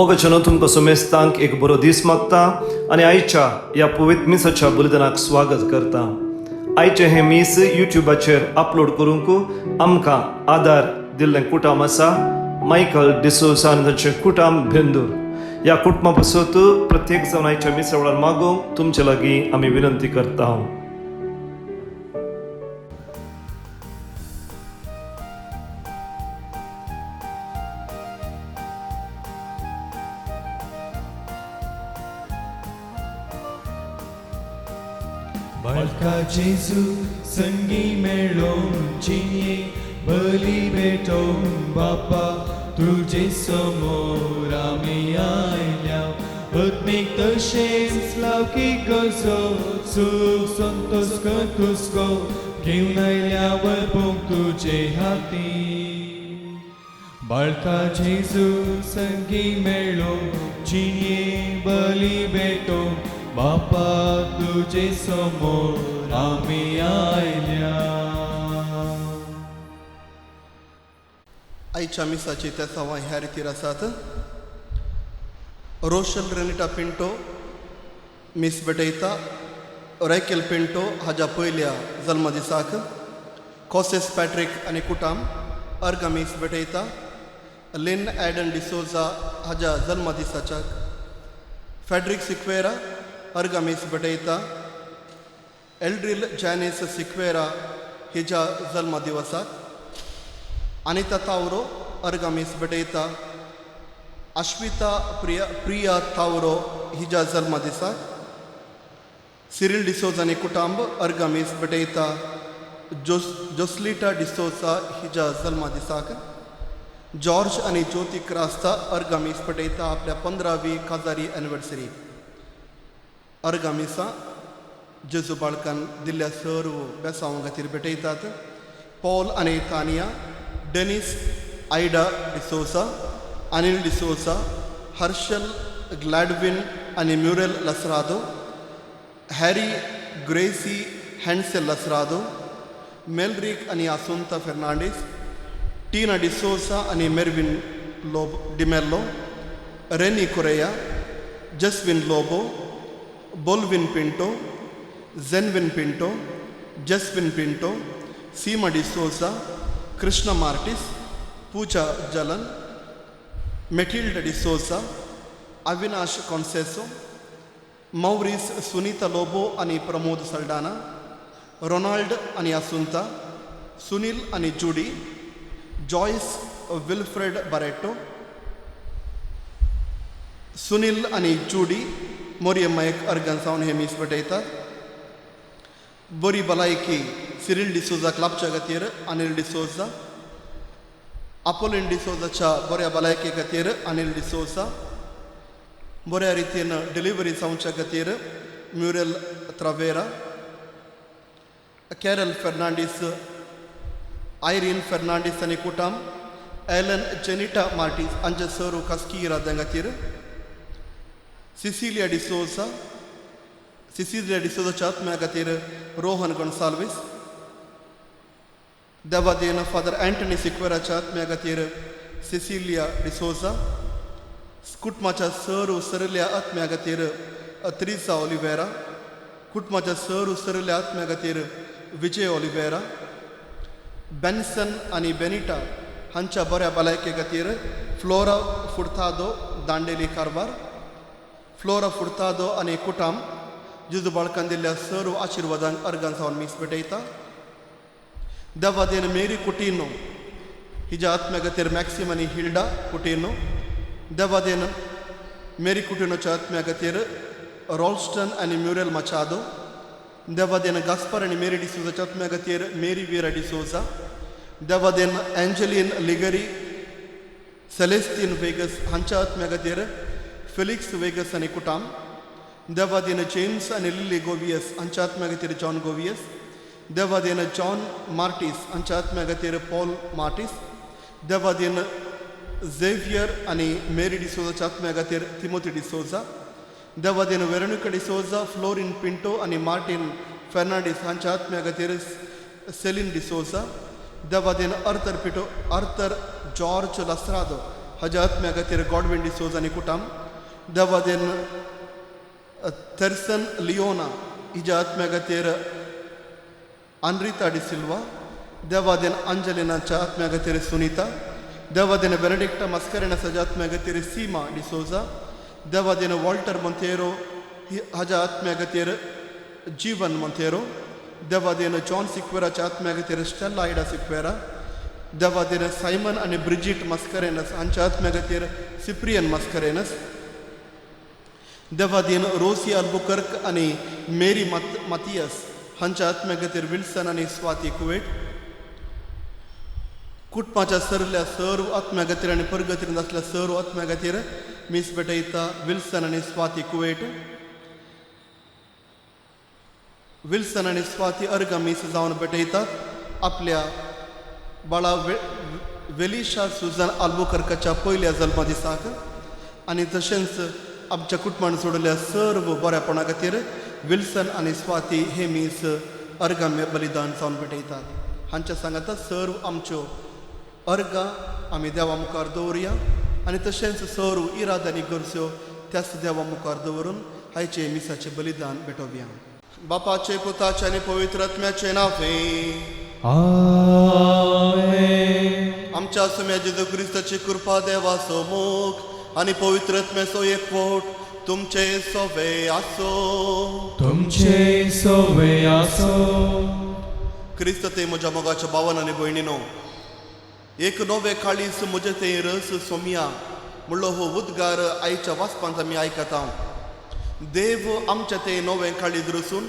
मोगाच्यानो तुमकां समेस्तांक एक बरो दीस मागता आनी आयच्या ह्या पवित्र मिसाच्या बलिदानाक स्वागत करता. आयचें हें मीस युट्यूबाचेर अपलोड करूंक आमकां आदार दिल्लें कुटाम आसा मायकल डिसोजा आनी तांचें कुटाम बेंदूर. ह्या कुटुंबा पासत प्रत्येक जावन आयच्या मिसा वेळार मागूंक तुमचे लागीं आमी विनंती करता. बाळका जेजू संगी मेळोन जिये बली भेटोवन बापा तुजे समोर आमी आयल्या. आत्मीक तशेंच लौकीक गरजो सूख संतोष तुसको घेवन आयल्या वरपूंक तुजे हाती. बाळका जेजू संगी मेळोन जिये बली भेटोवन बापा तुजे समोर आमी आयल्या. आयच्या मिसाची तेसांवां ह्या रितीर आसात. रोशल रेनिटा पिंटो मीस भेटयता. रैकेल पिंटो हाज्या पयल्या जल्मदिसाक. कॉसेस पॅट्रीक आनी कुटाम अर्गा मीस भेटयता. लिन एडन डिसोजा हाज्या जल्मदिसाच्या. फेड्रीक सिक्वेरा अर्गा मीस भेटयता. एल्ड्रील जॅनीस सिक्वेरा हिज्या जल्मदिवसाक. अनिता तावरो अर्गा मीस भेटयता. अश्विता प्रिया प्रिया तावरो हिज्या जल्मदिसाक. सिरील डिसोजा आनी कुटांब अर्गा मीस भेटयता. जोस्लिटा डिसोजा हिज्या जल्मदिसाक. जॉर्ज आनी ज्योती क्रास्ता अर्गा मीस भेटयता आपल्या 15वी काजारी एनिवर्सरी. अर्गा मिसां जेजू बाळकान दिल्ल्या सर्व बेसांवां खातीर भेटयतात. पॉल आनी तानिया, डेनिस आयडा डिसोजा, अनिल डिसोजा, हर्शल ग्लॅडविन आनी म्युरेल लसरादो, हॅरी ग्रेसी हँडसेल लसरादो, मेलरीक आनी आसुंता फेर्नांडीस, टिना डिसोजा आनी मेरविन लोब डिमेल्लो, रेनी कोरेया, जस्विन लोबो, बोलविन पिंटो, जेनविन पिंटो, जस्विन पिंटो, सीमा डिसोजा, कृष्ण मार्टिस, पूजा जलन, मेटिल्ड डिसोजा, अविनाश कॉन्सेसो, मौरीस सुनीता लोबो आनी प्रमोद सल्डाना, रोनाल्ड आनी आसुंता, सुनील आनी जुडी, जॉयस विल्फ्रेड बारेटो, सुनील आनी जुडी मोरियम्मा एक अर्गन सावन हे मीस भेटयतात. बरी भलायकी सिरील डिसोजाक लाभच्या खातीर अनिल डिसोजा, आपोलीन डिसोजाच्या बऱ्या भलायके खातीर अनिल डिसोजा, बऱ्या रितीन डिलिव्हरी जावच्या खातीर म्युरेल त्रावेरा, कॅरल फेर्नांडीस, आयरीन फेर्नांडीस आनी कुटाम, एलन जेनिटा मार्टीस हांचे सरू खासकी इराद्यां खातीर, सिसिलिया डिसोजा, सिसिलिया डिसोजाच्या आत्म्या खातीर रोहन गोन्साल्वीस, देवादेन फादर अँटनी सिक्वेराच्या आत्म्या खातीर सिसिलिया डिसोजा, कुटुंबाच्या सरू सरल्या आत्म्या खातीर त्रिजा ओलिवेरा, कुटुंबाच्या सरू सरल्या आत्म्या खातीर विजय ओलिवेरा, बेन्सन आनी बेनिटा हांच्या बऱ्या भलायके खातीर फ्लोरा फुर्तादो दांडेली कारवार, फ्लोरा फुर्तादो आनी कुटाम जेजू बाळकान दिल्ल्या सर्व आशिर्वादांक अर्गान सावन मीस भेटयता. देवादेन मेरी कुटिनो हिज्या आत्म्या खातीर मॅक्सिम आनी हिल्डा कुटिनो, देवादेन मेरी कुटिनोच्या आत्म्या खातीर रॉल्स्टन आनी म्युरेल माचादो, देवादेन गास्पार आनी मेरी डिसोजाच्या आत्म्या खातीर मेरी विरा डिसोजा, देवादेन एंजलीन लिगरी सेलेस्तीन वेगस हांच्या आत्म्या खातीर फेलिक्स वेगस आनी कुटाम, देवादेन जेम्स आनी लिली गोवियस हांच्या आत्म्या खातीर जॉन गोवियस, देवादेन जॉन मार्टीस हांच्या आत्म्या खातीर पॉल मार्टीस, देवादेन झेवियर आनी मेरी डिसोजाच्या आत्म्या खातीर तिमोती डिसोजा, देवादेन वेरोनिका डिसोजा, फ्लोरीन पिंटो आनी मार्टीन फेर्नांडीस हांच्या आत्म्या खातीर सेलीन डिसोजा, देवादेन आर्थर पिटो आर्थर जॉर्ज लसरादो हाज्या आत्म्या खातीर गॉडविन डिसोज आनी कुटाम, देवादेन थेर्सन लियोना हिज्या आत्म्या खातीर आनरिता डिसिल्वा, देवादेन अंजलिनाच्या आत्म्या खातीर सुनिता, देवादेन बेनेडिक्टा मस्करेनसाच्या आत्म्या खातीर सीमा डिसोजा, देवादेन वॉल्टर मोंतेरो हाज्या आत्म्या खातीर जीवन मोंतेरो, देवादेन जॉन सिक्वेराच्या आत्म्या खातीर स्टेला आयडा सिक्वेरा, देवादेन सायमन आनी ब्रिजीट मस्करेनस हांच्या आत्म्या खातीर सिप्रियन मस्करेनस, देवादेन रोसी अल्बुकर्क आनी मेरी मातियस हांच्या आत्म्या खातीर विल्सन आनी स्वाती कुवेट, कुटुंबाच्या सरल्या सर्व आत्म्या खातीर आनी परगतीन आसल्या सर्व आत्म्या खातीर मीस भेटयता विल्सन आनी स्वाती कुवेट. विल्सन आनी स्वाती अर्गा मीस जावन भेटयतात आपल्या बाळा वेलिशा सुजन आल्बुकर्काच्या पयल्या जल्मा दिसाक आनी तशेंच आमच्या कुटुंबान सोडल्या सर्व बऱ्यापणा खातीर विल्सन आनी स्वाती हे मीस अर्गाम्य बलिदान जावन भेटयतात. हांच्या सांगाता सर्व आमच्यो अर्गां आमी देवा मुखार दवरुया आनी तशेंच सर्व इराद आनी गरज्यो त्याच देवा मुखार दवरून आयचे मिसाचें बलिदान भेटोवया. बापाचे पुताचे आनी पवित्र आत्म्याचे नांवे आमेन. आमच्या सुम्या जेजू क्रिस्ताची कृपा देवाचो मोग आनी पवित्र आत्म्याचो एकवट तुमचे सोवे आसो. तुमचे सोवे आसो. क्रिस्त ते म्हज्या मोगाच्या भावान आनी भयणीनो, एक नवे काळीस म्हजें ते रस सोमया म्हणलो हो उद्गार आयच्या वाचपांत आमी आयकता. देव आमच्या ते नवें काळीज रसून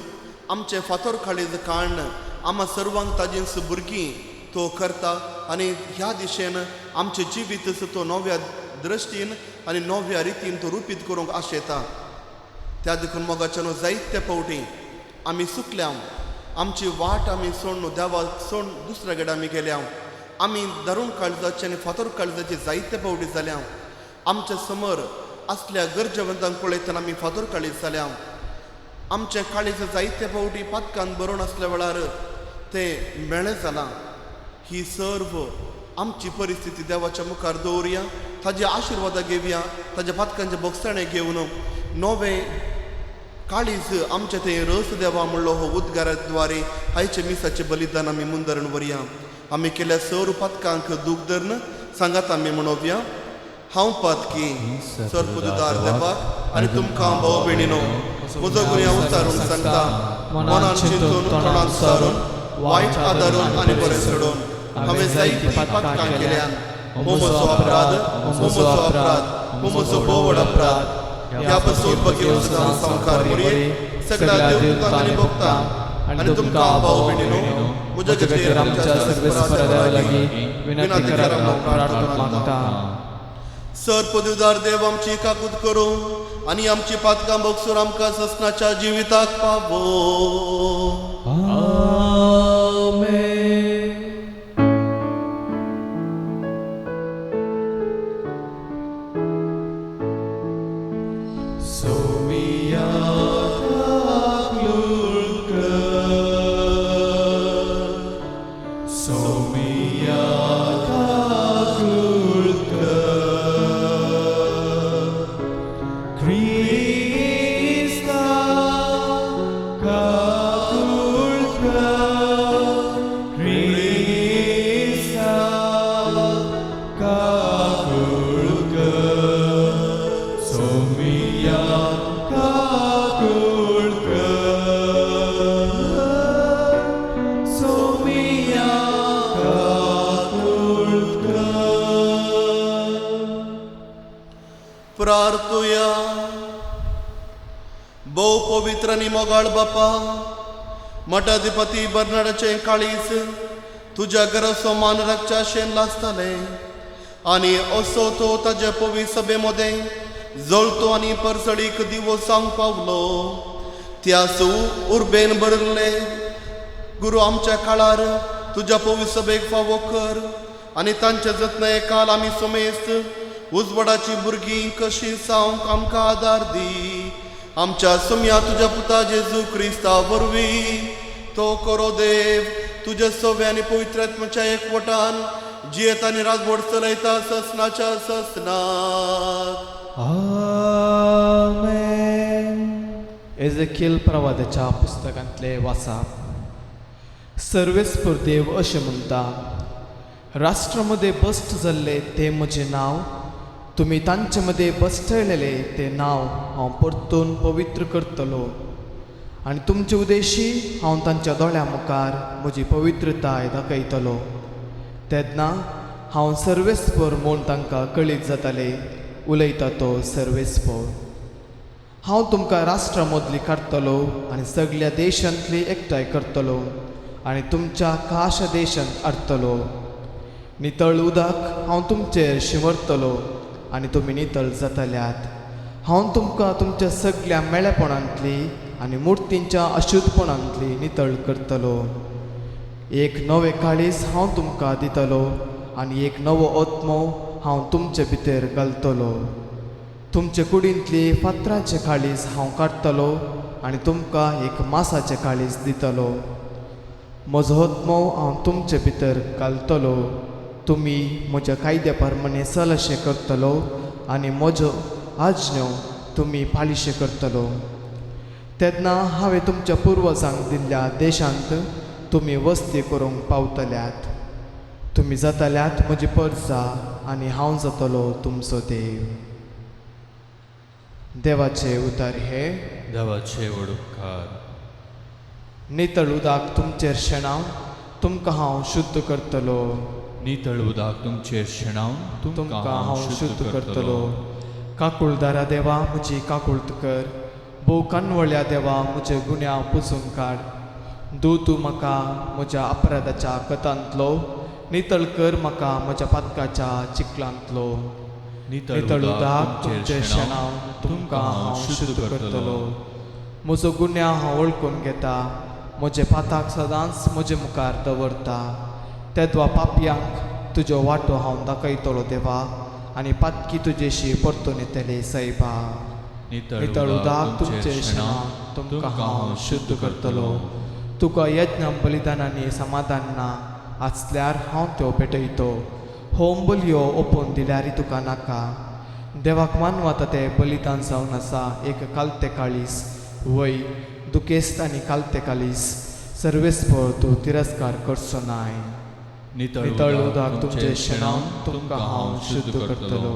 आमचें फातर काळीज काडून आमा सर्वांक ताजींच भुरगीं तो करता आनी ह्या दिशेन आमचें जिवीत तो नव्या दृश्टीन आनी नव्या रितीन तो रुपीत करूंक आशेता. त्या देखून मोगाच्यानो जायते फावटी आमी चुकल्या, आमची वाट आमी सोडून देवा सोडून दुसऱ्या कडेन आमी गेल्या, आमी दारूण काळजाचे आनी फातर काळजाचे जायते फावटी जाल्या. आमच्या समोर असल्या गरजेवंतांक पळयतना आमी फातर काळीज जाल्या. आमचें काळीज जायते फावटी पातकान भरून आसल्या वेळार तें मेळें जालां. ही सर्व आमची परिस्थिती देवाच्या मुखार दवरुया, ताजे आशिर्वादा घेवया, ताज्या पातकांचे बोगसाणे घेवन नवें काळीज आमचें तें रस देवा म्हणलो हो उद्गाराद्वारे आयचे मिसाचें बलिदान आमी मुंदरण व्हरया. आमी केल्या सर्व पातकांक दूख धरून सांगात आमी म्हणोवया, हांव पातकी सर्पुदार देवाक आनी तुमकां भाव भयणीनो म्हजो गुन्यांव उचारून सांगता, मनान चिंतून तोंडान सारून वायट आदारून आनी बरें सोडून हांवें जायतीं पातकां केल्यान. हो म्हजो अपराध, हो म्हजो अपराध, हो म्हजो भोव व्हड अपराध. ह्या पासून बगेवन सदां संवसार मुरये सगळ्या देवदूतांक आनी भक्तांक आनी तुमकां भाव भयणीनो म्हज्या खातीर आमच्या सर्वेस्परा देवा लागीं विनंती करात प्रार्थना मागता. सर पदवीदार देव आमची काकूत करूं आनी आमची पातकां भोगसून आमकां ससनाच्या जिविताक पावो. आमेन. सोमिया सोमिया क्रिस्ता काकुळकर, क्रिस्ता काकुळकर, सोमिया काकुळकर, सोमिया काकुळकर. प्रार्थुया. भोव पवित्र आनी मोगाळ बापा, मठाधिपती बर्नाडाचें काळीज तुज्या घराचो मान राखच्या शेन लासतालें आनी असो तो ताज्या पवित्र सभे मदें जळतो आनी परसळीक दिवो जावंक पावलो. त्याच उर्बेन भरले गुरू आमच्या काळार तुज्या पवित्र सभेक फावो कर आनी तांच्या जतनाये काल आमी सोमेस्त उजवाडाची भुरगीं कशीं जावंक आमकां आदार दी. आमच्या सोम्या तुज्या पुता जेजू क्रिस्ता वरवीं तो करो देव तुज्या सोव्या आनी पवित्र आत्म्याच्या एकवटान जियेता आनी राजवट चलयता ससनाच्या ससनात. आमेन. एजेकियल प्रवादाच्या पुस्तकांतले वाचाप. सर्वेस्पर देव अशें म्हणटा, राष्ट्रामध्ये बस्ट जाल्ले ते म्हजें नांव, तुमी तांचे मदें बसठयलेलें तें नांव हांव परतून पवित्र करतलो आनी तुमचे उदेशी हांव तांच्या दोळ्यां मुखार म्हजी पवित्रताय दाखयतलो. तेन्ना हांव सर्वेस्पर म्हूण तांकां कळीत जातालें, उलयता तो सर्वेस्पर. हांव तुमकां राष्ट्रां मदली काडटलो आनी सगल्या देशांतली एकठांय करतलो आनी तुमच्या खाश देशांत हाडटलो. नितळ उदक हांव तुमचेर शिंवरतलो आनी तुमी नितळ जातल्यात. हांव तुमकां तुमच्या सगल्या मेळेपणांतली आनी मुर्तींच्या अशुद्धपणांतली नितळ करतलो. एक नवें काळीज हांव तुमकां दितलो आनी एक नवो आत्मो हांव तुमचे भितर घालतलो. तुमचे कुडींतली फातराचें काळीज हांव काडटलो आनी तुमकां एक मासाचें काळीज दितलो. म्हजो आत्मो हांव तुमचे भितर घालतलो. तुमी म्हज्या कायद्या प्रमाणें चलशें करतलो आनी म्हज्यो आज्ञो तुमी पालिशें करतलो. तेन्ना हांवें तुमच्या पुर्वजांक दिल्ल्या देशांत तुमी वस्ती करूंक पावतल्यात. तुमी जातल्यात म्हजी परजा आनी हांव जातलो तुमचो देव. देवाचे उतर हे. देवाचे व्हड उपकार. नितळ उदक तुमचेर शेणावन तुमकां हांव शुद्ध करतलो. नितळ उदक तुमचेर शेणावन तुमकां हांव शुद्ध करतलो. काकुळदारा देवा म्हजी काकुळट कर, भोव कानवळ्या देवा म्हजे गुन्यांव पुसून काड. दू तूं म्हाका म्हज्या अपराधाच्या कथांतलो, नितळ कर म्हाका म्हज्या पातकाच्या चिखलांतलो. नितळ उदक तुमचेर शेणावन तुमकां हांव शुद्ध करतलो. म्हजो गुन्यांव हांव वळखून घेता, म्हजें पाताक सदांच म्हजे मुखार दवरता. तेद्वा पापयांक तुज्यो वाटो हांव दाखयतलो देवा, आनी पातकी तुजेशी परतून येतले सायबा. नितळ उदक तुमचें शेणावन तुमकां हांव शुद्ध करतलो. तुका यज्ञ बलिदानांनी समाधान ना आसल्यार हांव त्यो पेटयतो. होम बलयो ओपून दिल्यार तुका नाका. देवाक मानवता तें बलिदान जावन आसा एक कालते काळीस, वय दुखेस्त आनी कालते काळीस. सर्वेस्पर तूं तिरस्कार करचो नाय. नितळ उदक तुमचें शेणावन तुमकां हांव शुद्ध करतलो.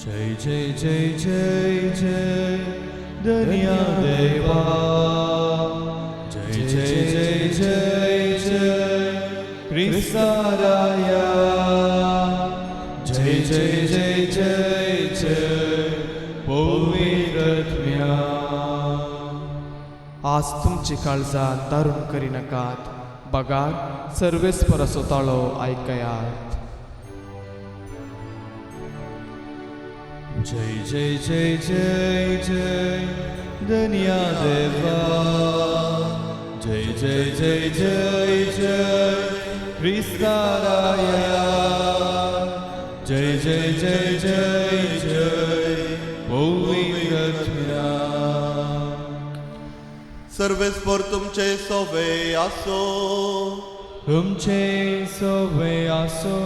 जय जय जय जय जय धन्य देवा, जय जय जय जय जय क्रिस्ताराया, जय जय जय जय जय पवित्रत्म्या. आज तुमची काळजां दारून करिनाकात, बगार सर्वेस्पराचो ताळो आयकयात. जय जय जय जय जय धन्य देवा, जय जय जय जय जय क्रिस्ताराया, जय जय जय जय जय पवित्रत्म्या. सर्वेस्पर तुमचे सोवे आसो, तुमचे सोवे आसो.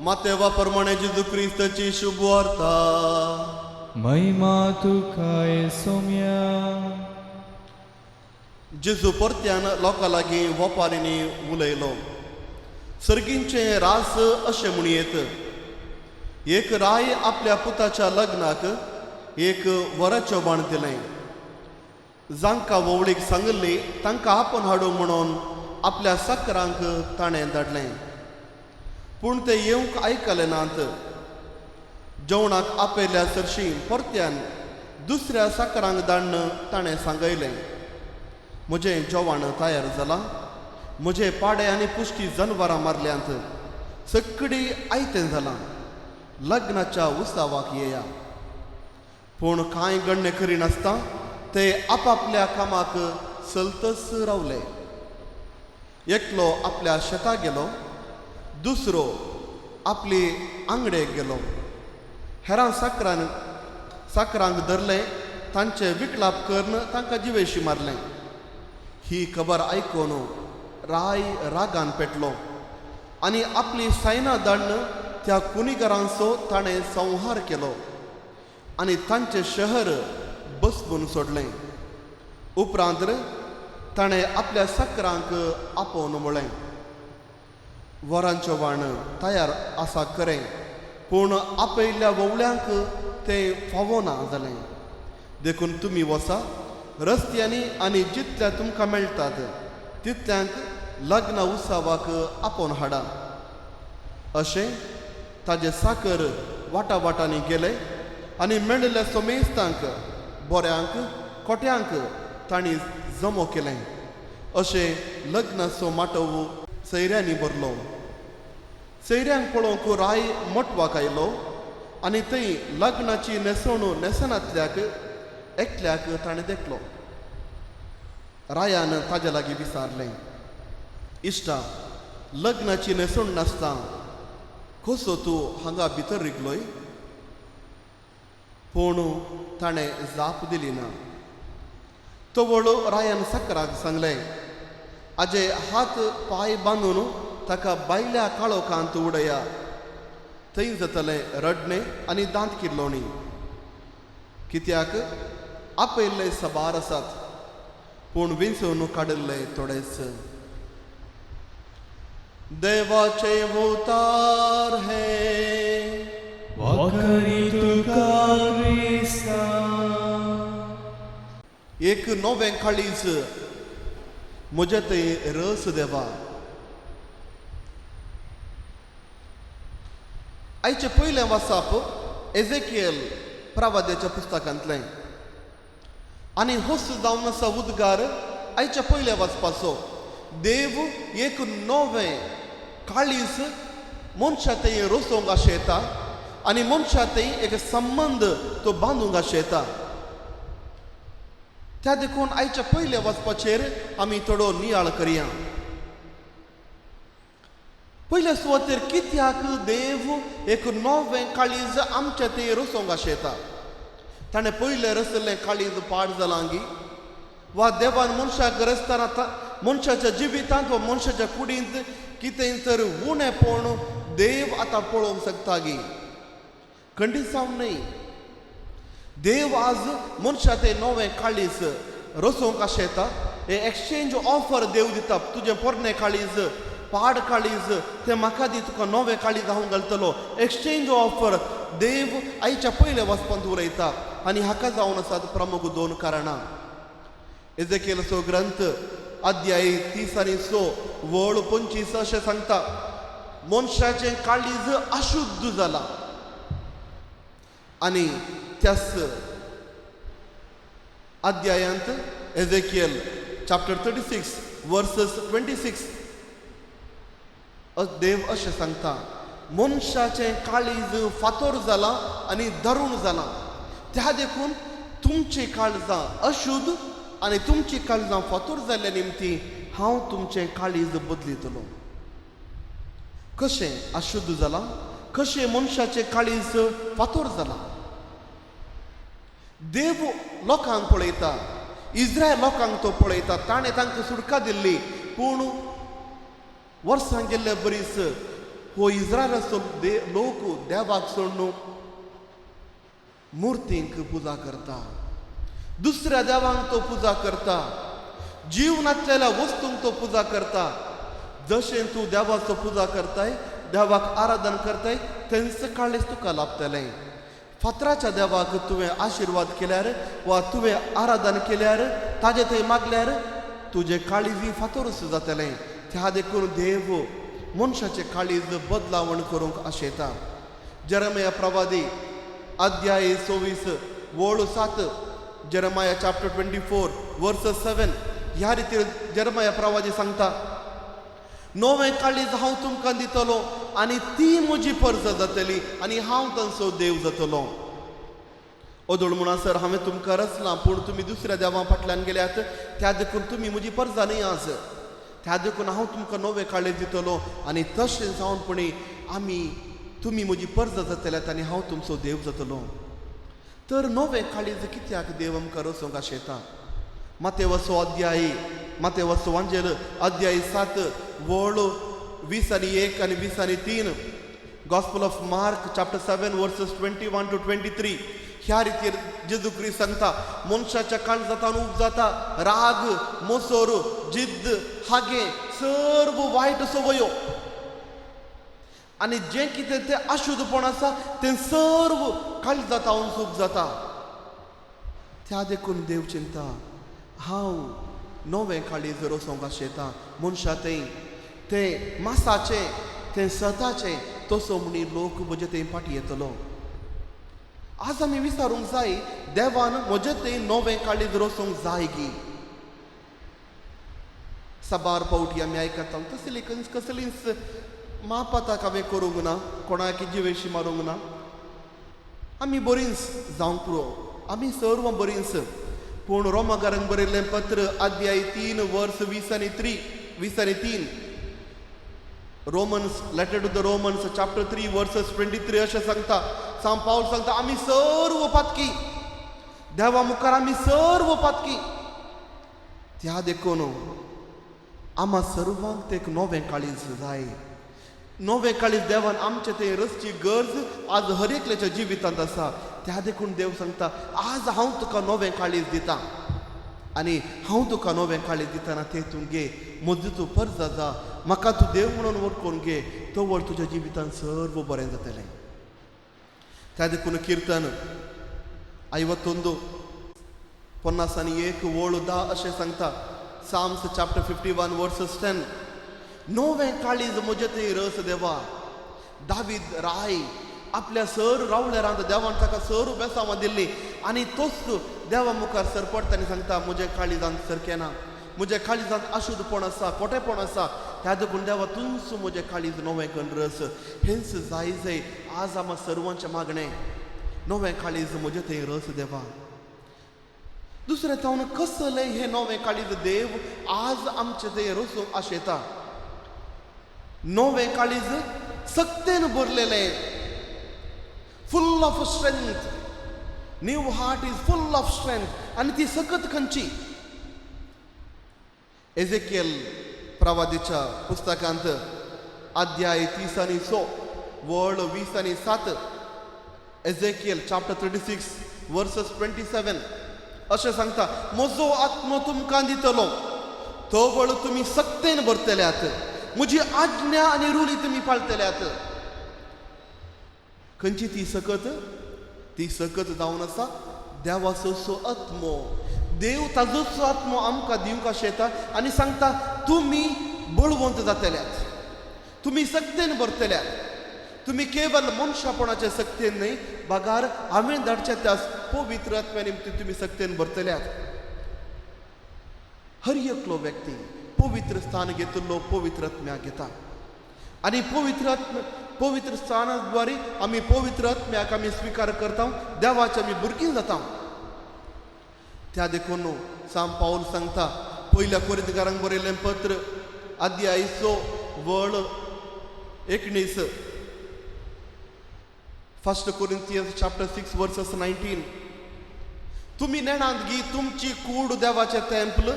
मातेवा प्रमाणे जेजू क्रिस्ताची शुभ वार्ता. महिमा तुका सोम्या. जेजू परत्यान लोकां लागीं वपारींनी उलयलो. सर्गींचें रास अशें म्हणयेत, एक राय आपल्या पुताच्या लग्नाक एक वराचें बाण दिलें. जांकां व्होवळीक सांगिल्ली तांकां आपोवन हाडूंक म्हणून आपल्या साकरांक ताणें धाडलें. पूण ते येवंक आयकले नात. जेवणाक आपयल्या सरशी परत्यान दुसऱ्या साकरांक धाडून ताणें सांगयलें, म्हजें जेवण तयार जालां, म्हजे पाडे आनी पुश्टी जनवरां मारल्यांत, सगळी आयतें जालां, लग्नाच्या उत्सवाक येया. पूण कांय गण्य करिनासतना ते आपापल्या कामाक चलतच रावले. एकलो आपल्या शेताक गेलो, दुसरो आपली आंगडेक गेलो, हेरां चाकरांक धरलें, तांचे विकलाप करून तांकां जिवेशी मारलें. ही खबर आयकून राय रागान पेटलो आनी आपली सैना धाडून त्या कुनिगरांचो ताणें संहार केलो आनी तांचें शहर बसबून सोडलें. उपरांत ताणें आपल्या सकरांक आपोवन म्हळें, वरांचें वाण तयार आसा खरें, पूण आपयल्ल्या वोवळ्यांक तें फावना जालें. देखून तुमी वसा रस्त्यांनी आनी जितल्या तुमकां मेळटात तितल्यांक लग्न उत्सवाक आपोवन हाडा. अशें ताजे साकर वाटा वाटांनी गेले आनी मेळिल्ल्या सोमेस्तांक, बोऱ्यांक, कोट्यांक तांणी जमो केलें. अशें लग्नाचो माटव सैऱ्यांनी भरलो. सैऱ्यांक पळोवंक राय मटवाक आयलो आनी थंय लग्नाची न्हेसवण न्हेसनातल्याक एकल्याक ताणें देखलो. रायान ताज्या लागीं विचारलें, इश्टा, लग्नाची न्हेसवण नासता कसो तूं हांगा भितर रिगलोय? पूण ताणें जाप दिली ना. तवळ रायान सकराक सांगलें, आजे हात पांय बांदून ताका बायल्या काळोखांत उडया, थंय जातलें रडणें आनी दांत किर्लोणी. कित्याक आपयल्ले सबार आसात, पूण विंचून काडिल्ले थोडेच. देवाचे उतार हे वाकरी तुका क्रिस्ता. एक नवें काळीज म्हज्या थंय रस देवा. आयचें पयलें वाचप एजेकियल प्रवाद्याच्या पुस्तकांतलें आनी होस जावन आसा उद्गार आयच्या पयल्या वाचपाचो. देव एक नवें काळीज मनशा थंय रसोवंक आशेता आनी मनशा थंय एक संबंद तो बांदूंक आशेता. त्या देखून आयच्या पयल्या वाचपाचेर आमी थोडो नियाळ करया. पयल्या सुवातेर कित्याक देव एक नवें काळीज आमच्या थंय रसोवंक आशेता? ताणें पयलें रसलें काळीज पाड जालां गी? वा देवान मनशाक रचतना मनशाच्या जिवितांत वा मनशाच्या कुडींत कितें तर उणेपण देव आतां पळोवंक शकता गी? खंडीत जावन न्हय. देव आज मनशा तें नवें काळीज रसोवंक आशेता. हे एक्सचेंज ऑफर देव दिता. तुजें पोरणें काळीज, पाड काळीज तें म्हाका दी, तुका नवें काळीज हांव घालतलो. एक्सचेंज ऑफर देव आयच्या पयल्या वाचपांत उलयता आनी हाका जावन आसात प्रमुख दोन कारणां. एजेकियलाचो ग्रंथ अध्याय 30 आनी 6 वळ 25 अशें सांगता, मनशाचें काळीज अशुद्ध जालां आनी त्याच अध्यायांत एजेकियल चॅप्टर 36 वर्सस 26 देव अशें सांगता, मनशाचें काळीज फातोर जालां आनी दरुण जालां. त्या देखून तुमचीं काळजां अशुद्ध आनी तुमचीं काळजां फातोर जाल्ल्या निमती हांव तुमचें काळीज बदलितलो. कशें अशुद्ध जालां? कशें मनशाचें काळीज फातोर जालां? देव लोकांक पळयता, इस्रायल लोकांक तो पळयता. ताणें तांकां सुटका दिल्ली, पूण वर्सां गेल्ले बरीच हो इस्रायलाचो लोक देवाक सोडून मुर्तींक पुजा करता, दुसऱ्या देवांक तो पुजा करता, जीव नासलेल्या वस्तूंक तो पुजा करता. जशें तूं देवाचो पुजा करताय, देवाक आराधन करताय, तेंच काळीज तुका लाभतलें. फातराच्या देवाक तुवें आशिर्वाद केल्यार वा तुवें आराधन केल्यार, ताजे थंय मागल्यार तुजें काळीज फातोरूच जातलें. त्या देखून देव मनशाचें काळीज बदलावण करूंक आशेता. जेरेमिया प्रवादी अध्याय 24 वळ 7, जेरेमिया चॅप्टर 24 वर्स 7 ह्या रितीर जेरेमिया प्रवादी सांगता, नवें काळीज हांव तुमकां दितलो आनी ती म्हजी परजा जातली आनी हांव तांचो देव जातलो. ओदोळ म्हणसर हांवें तुमकां रचलां, पूण तुमी दुसऱ्या देवां फाटल्यान गेल्यात, त्या देखून तुमी म्हजी परजा न्हय आज. त्या देखून हांव तुमकां नवें काळीज दितलो आनी तशें जावनपणी आमी तुमी म्हजी परजा जातल्यात आनी हांव तुमचो देव जातलो. तर नवें काळीज कित्याक देव आमकां रचोवंक आशेता? मातेवसो अध्यायी, मातेवसो वांजेल अध्याय 7 वळ 21 आनी 23, gospel of Mark chapter 7 verses 21 to 23. ह्या रितीर जेजू क्रिस्त सांगता, मनशाच्या काळजांत उपजाता राग, मोसोर, जिद्द, हागे सर्व वायट संवयो, आनी जें कितें तें अशुद्धपण आसा तें सर्व काळजांत उपजाता. त्या देखून देव चिंता, हांव नवें काळीज रचोवंक आशेता मनशा थंय, तें मासाचें, तें सताचें, तसो म्हणी लोक म्हजे थंय फाटी येतलो. आज आमी विचारूंक जाय, देवान म्हजे थंय नवें काळीज रचोवंक जाय गी? साबार पावटी आमी आयकता तसली कसलीच मापाताक हांवें करूंक ना, कोणाक जिवेशी मारूंक ना, आमी बरींच जावंक पुरो, आमी सर्व बरींच. पूण रोमागारांक बरयल्लें पत्र अध्याय 3 वर्स 23, Romans letter to the Romans chapter 3 verses 23 अशें सांगता. सांत पावल सांगता, आमी सर्व पातकी, देवा मुखार आमी सर्व पातकी. त्या देखून आमा सर्वांक ते एक नवें काळीज जाय. नवें काळीज देवान आमचें तें रचची गरज आज हर एकल्याच्या जिवितांत आसा. त्या देखून देव सांगता, आज हांव तुका नवें काळीज दिता, आनी हांव तुका नवें काळीज दितना तें तूं घे, म्हजो तूं परजा जा, म्हाका तूं देव म्हणून वळखून घे, तवळ तुज्या जिवितांत सर्व बरें जातलें. त्या देखून किर्तन 51 51 वळ 10 अशें सांगता, Psalms chapter 51 verses 10, नवें काळीज म्हजें थंय रस देवा. दावीद राय आपल्या सर रावळेरांत देवान ताका सर बेसांवां दिल्ली, आनी तोच देवा मुखार सरपडटा आनी सांगता, म्हजें काळीजांत सारकें ना, म्हज्या काळीजांत अशुद्धपण आसा, खोटेपण आसा, त्या देखून देवा तूंच म्हजें काळीज नवें करून रस. हेंच जाय जाय आज आमा सर्वांचें मागणें, नवें काळीज म्हजें थंय रस देवा. दुसरें जावन कसलें हें नवें काळीज देव आज आमचें थंय रसूंक आशेता? नवें काळीज सक्तेन भरलेलें, full of strength. New heart is full of strength. आनी ती सकत खंयची? एजेकियल प्रवादीच्या पुस्तकांत अध्याय 36 वळ 27, एजेकियल चॅप्टर 36 वर्सस 27 अशें सांगता, म्हजो आत्मो तुमकां दितलो, तवळ तुमी सक्तेन भरतल्यात, म्हजी आज्ञा आनी रुली तुमी पाळतल्यात. खंयची ती सकत? ती सकत जावन आसा देवाचो आत्मो. देव ताजोच आत्मो आमकां दिवंक आशेता आनी सांगता, तुमी बळवंत जातल्यात, तुमी सक्तेन भरतल्यात, तुमी केवल मनशापणाचे सक्तेन न्हय, बगार हांवें धाडच्या त्या पवित्र आत्म्या निमतीं तुमी सक्तेन भरतल्यात. हर एकलो व्यक्ती पवित्र स्थान घेतिल्लो पवित्र आत्म्या घेता, आनी पवित्र आत्म पवित्र स्थानाद्वारे आमी पवित्र आत्म्याक आमी स्विकार करता, देवाचे आमी भुरगीं जाता. त्या देखून सांत पावल सांगता, पयल्या कोरिंतकारांक बरयल्लें पत्र अध्याय 6 वळ 19, 1 Corinthians chapter 6 verses 19, तुमी नेणांत गी तुमची कूड देवाचें temple.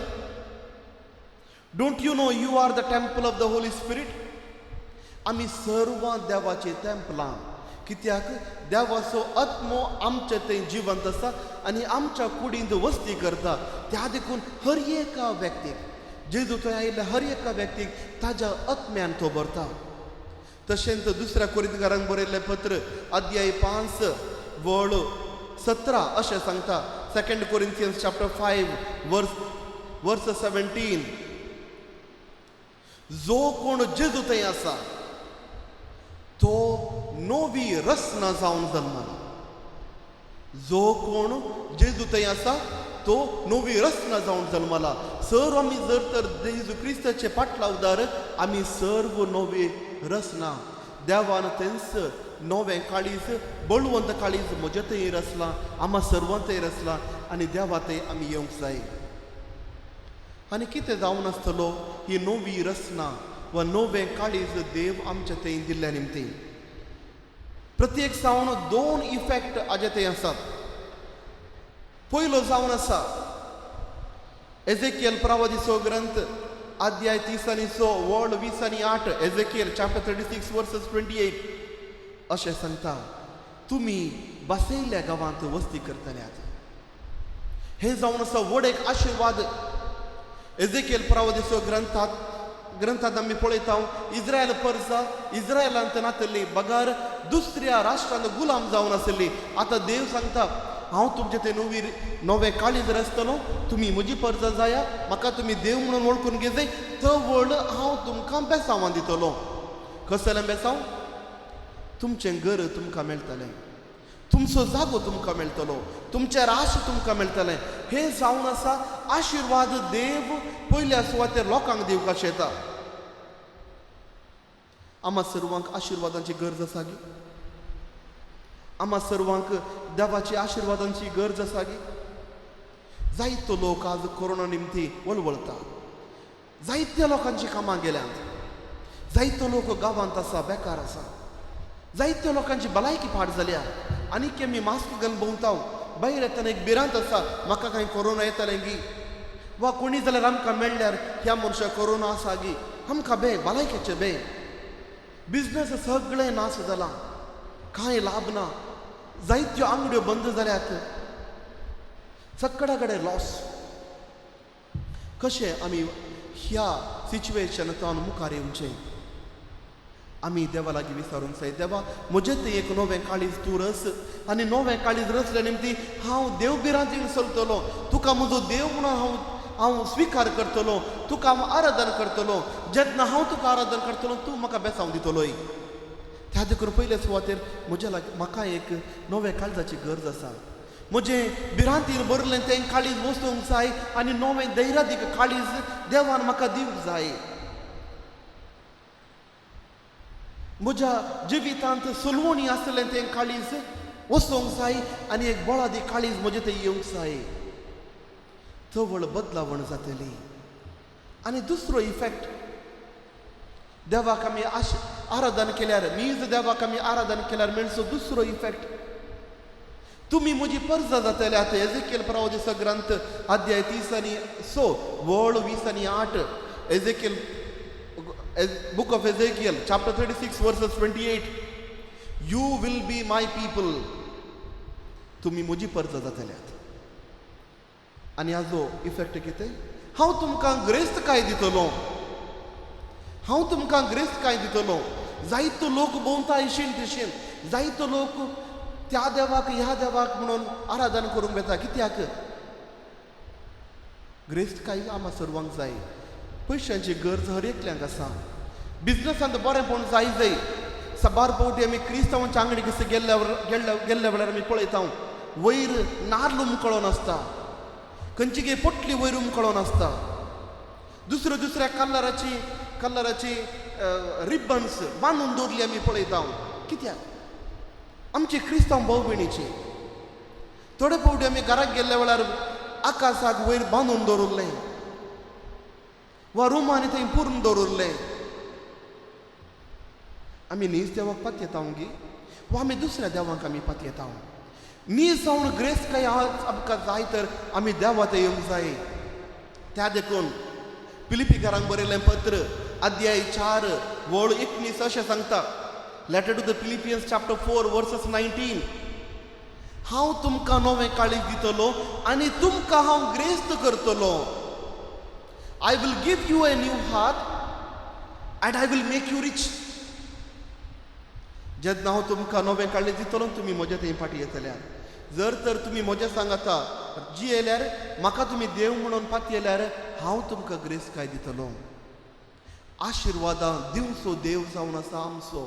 Don't you know you are the temple of the Holy Spirit? आमी सर्वां देवाचीं तेंपलां, कित्याक देवाचो आत्मो आमचे थंय जिवंत आसा आनी आमच्या कुडींत वस्ती करता. त्या देखून हर एका व्यक्तीक जेजू थंय आयिल्ल्या हर एका व्यक्तीक ताज्या आत्म्यान तो भरता. तशेंच दुसऱ्या कोरिंतकारांक बरयल्लें पत्र अध्याय 5 वळ 17 अशें सांगता, 2 Corinthians chapter 5 verse 17, जो कोण जेजू थंय आसा तो नवी रचना जावन जल्मला. जो कोण जेजू थंय आसा तो नवी रचना जावन जल्मला. सर आमी जर तर जेजू क्रिस्ताचे पाटलावदार आमी सर्व नवी रचना. देवान तेंच नवें काळीज, बळवंत काळीज म्हजें थंय रचलां, आमा सर्वां थंय रचलां, आनी देवा थंय आमी येवंक जाय. आनी कितें जावन आसतलो ही नवी रचना वा नवें काळीज देव आमचे थंय दिल्ल्या निमतीं? प्रत्येक सावन 2 इफेक्ट हाजे थंय आसात. पयलो जावन आसा एजेकियल प्रवादीचो ग्रंथ अध्याय 30 आनी 6 वळ 20 आनी 8, एजेकियल चॅप्टर 36 वर्सेस 28 अशें सांगता, तुमी बसयल्ल्या गांवांत वस्ती करतल्यात. हें जावन आसा व्हड एक आशिर्वाद. एजेकियल प्रवादीचो ग्रंथांत आमी पळयता इस्रायल परसा इस्रायलांत नातली बगर दुसऱ्या राष्ट्रांत गुलाम जावन आसली. आतां देव सांगता, हांव तुमचे ते नवी नवें काळीज रचतलो, तुमी म्हजी परजा जाया, म्हाका तुमी देव म्हणून वळखून घेतय, तवळ हांव तुमकां बेसांवां दितलो. कसलें बेसांव? तुमचें घर तुमकां मेळटलें, तुमचो जागो तुमकां मेळटलो, तुमचें राष्ट्र तुमकां मेळटलें. हें जावन आसा आशिर्वाद देव पयल्या सुवातेर लोकांक दिवपाक येता. आमा सर्वांक आशिर्वादांची गरज आसा गी? आमा सर्वांक देवाची आशिर्वादांची गरज आसा गी? जायतो लोक आज कोरोना निमती वळवळता, जायत्या लोकांची कामां गेल्यांत, जायतो लोक गांवांत आसा, बेकार आसा, जायत्या लोकांची भलायकी पाड जाल्या. आनी आमी मास्क घालून भोंवता, भायर येतना एक भिरांत आसा, म्हाका कांय कोरोना येतलें गी, वा कोणी जाल्यार आमकां मेळ्ळ्यार ह्या मनशाक कोरोना आसा गी, आमकां बे भलायकेचें बे. बिजनस सगळें नाश जाला, कांय लाभ ना, जायत्यो आंगड्यो बंद जाल्यात, सगळ्या कडेन लॉस. कशें आमी ह्या सिच्युएशनांतल्यान मुखार येवचें? आमी देवा लागीं विचारूंक जाय, देवा म्हजें तें एक नवें काळीज तूं रस, आनी नवें काळीज रचलें निमती हांव देव भिरांतीन चलतलो, तुका म्हजो देव म्हणून हांव स्विकार करतलो, तुका हांव आराधन करतलो. जेन्ना हांव तुका आराधन करतलो तूं म्हाका बेसांव दितलोय. त्या देखून पयले सुवातेर म्हज्या लागीं म्हाका एक नव्या काळजाची गरज आसा. म्हजें भिरांतीन भरलें तें काळीज वचूंक जाय आनी नवें धैर्यादीक काळीज देवान म्हाका दिवंक जाय. म्हज्या जिवितांत सुलवणी आसलें तें काळीज वचूंक जाय आनी एक बळादी काळीज म्हजें तें येवंक जाय. तवळ बदलावण जातली. आनी दुसरो इफेक्ट, देवाक आमी आराधन केल्यार, नीज देवाक आमी आराधन केल्यार मेळचो दुसरो इफेक्ट, तुमी म्हजी परजा जातले. आतां एजेकियल प्रवादीचो ग्रंथ अध्याय 30 आनी 6 वळ 20 आनी 8, Ezekiel book of Ezekiel chapter 36 verses 28, you will be my people, तुमी म्हजी परजा जातल्यात. आनी हाजो इफेक्ट कितें? हांव तुमकां ग्रेस्त काय दितलो, हांव तुमकां ग्रेस्त काय दितलो. जायतो लोक भोंवता इशीन तिशीन, जायतो लोक त्या देवाक ह्या देवाक म्हणून आराधन करूंक वेता. कित्याक? ग्रेस्त काय आमा सर्वांक जाय. पयशांची गरज हर एकल्यांक आसा. बिजनसांत बरेंपण जाय जाय. साबार फावटी आमी क्रिस्तांवांच्या आंगडी कशें गेल्ल्या गेल्ल्या वेळार आमी पळयता, वयर नार्ल उमकळोन आसता, खंयची गे पोटली वयर उमकळोन आसता, दुसऱ्या दुसऱ्या कलराची रिबन्स बांदून दवरली आमी पळयता. कित्याक? आमची क्रिस्तांव भाव भयणीची. थोडे फावटी आमी घराक गेल्ल्या वेळार आकाशाक वयर बांदून दवरिल्लें वा रुमांनी थंय पुरून दवरिल्लें. आमी नीज देवाक पातयेता गी वा आमी दुसऱ्या देवांक आमी पातयेता? नीज जावन ग्रेस काय आमकां जाय तर आमी देवा थंय येवंक जाय. त्या देखून फिलिपीकारांक बरयलें पत्र अध्याय 4 वळ 19 अशें सांगता, letter to the Philippians chapter 4 verses 19, हांव तुमकां नवें काळीज दितलो आनी तुमकां हांव ग्रेस्त करतलो. I will give you a new heart and I will make you rich. जेन्ना हांव तुमकां नवें काळीज दितलो तुमी म्हज्या थंय फाटीं येतल्या. जर तर तुमी म्हज्या सांगाता जियेल्यार, म्हाका तुमी देव म्हणून पातयेल्यार हांव तुमकां ग्रेस काय दितलो. आशिर्वादां दिवचो देव जावन आसा आमचो,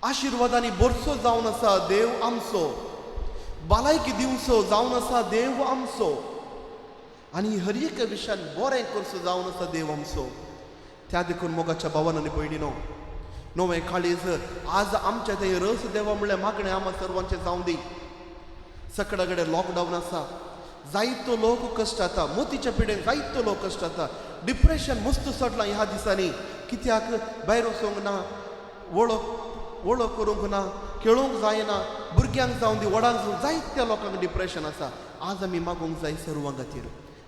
आशिर्वादांनी भरसो जावन आसा देव आमचो, भलायकी दिवचो जावन आसा देव आमचो, आनी हर एका विशयान बरें करचो जावन आसा देव आमचो. त्या देखून मोगाच्या भावान आनी भयणीनो, नवें काळीज आज आमच्या थंय रस देवा म्हणल्यार मागणें आमा सर्वांचें जावं दी. सगळ्या कडेन लॉकडावन आसा, जायतो लोक कश्ट जाता, मोतीच्या पिडेन जायतो लोक कश्ट जाता, डिप्रेशन मस्त चडलां ह्या दिसांनी. कित्याक? भायर वचूंक ना, वळख करूंक ना, खेळूंक जायना, भुरग्यांक जावं दी, व्हडांक जावं, जायत्या लोकांक डिप्रेशन आसा. आज आमी मागूंक जाय सर्वां खातीर,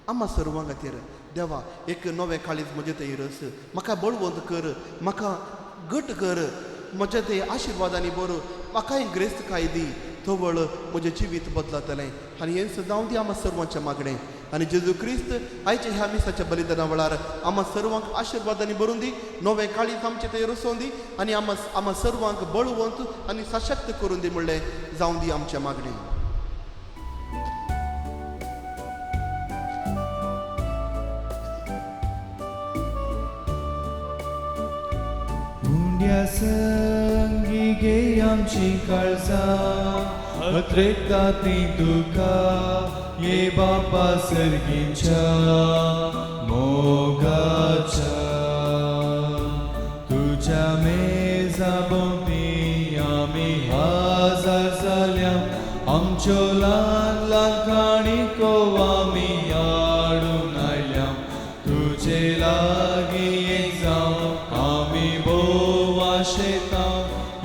आमा सर्वां खातीर. देवा एक नवें काळीज म्हजें थंय रस, म्हाका बळवंत कर, म्हाका घट कर, म्हज्या थंय आशिर्वादांनी बरो, म्हाकाय ग्रेस्त काय दी, तवळ म्हजें जिवीत बदलतलें. आनी हें जावं दी आमा सर्वांचें मागणें. आनी जेजू क्रिस्त आयच्या ह्या मिसाच्या बलिदाना वेळार आमा सर्वांक आशिर्वादांनी भरून दी, नवें काळीज आमचें थंय रसोवन दी आनी आमा आमा सर्वांक बळवंत आनी सशक्त करून दी म्हणलें जावं दी आमचें मागणें. उंड्या संगी गे आमची काळजां अत्रेकता ती तुका ये बापा सर्गींच्या मोगाच्या. तुज्या मेजा भोंवती आमी हजार जाल्या, आमच्यो ल्हान ल्हान काणको आमी हाडून आयल्या. तुजे लागीं एक जावं आमी भोव आशेता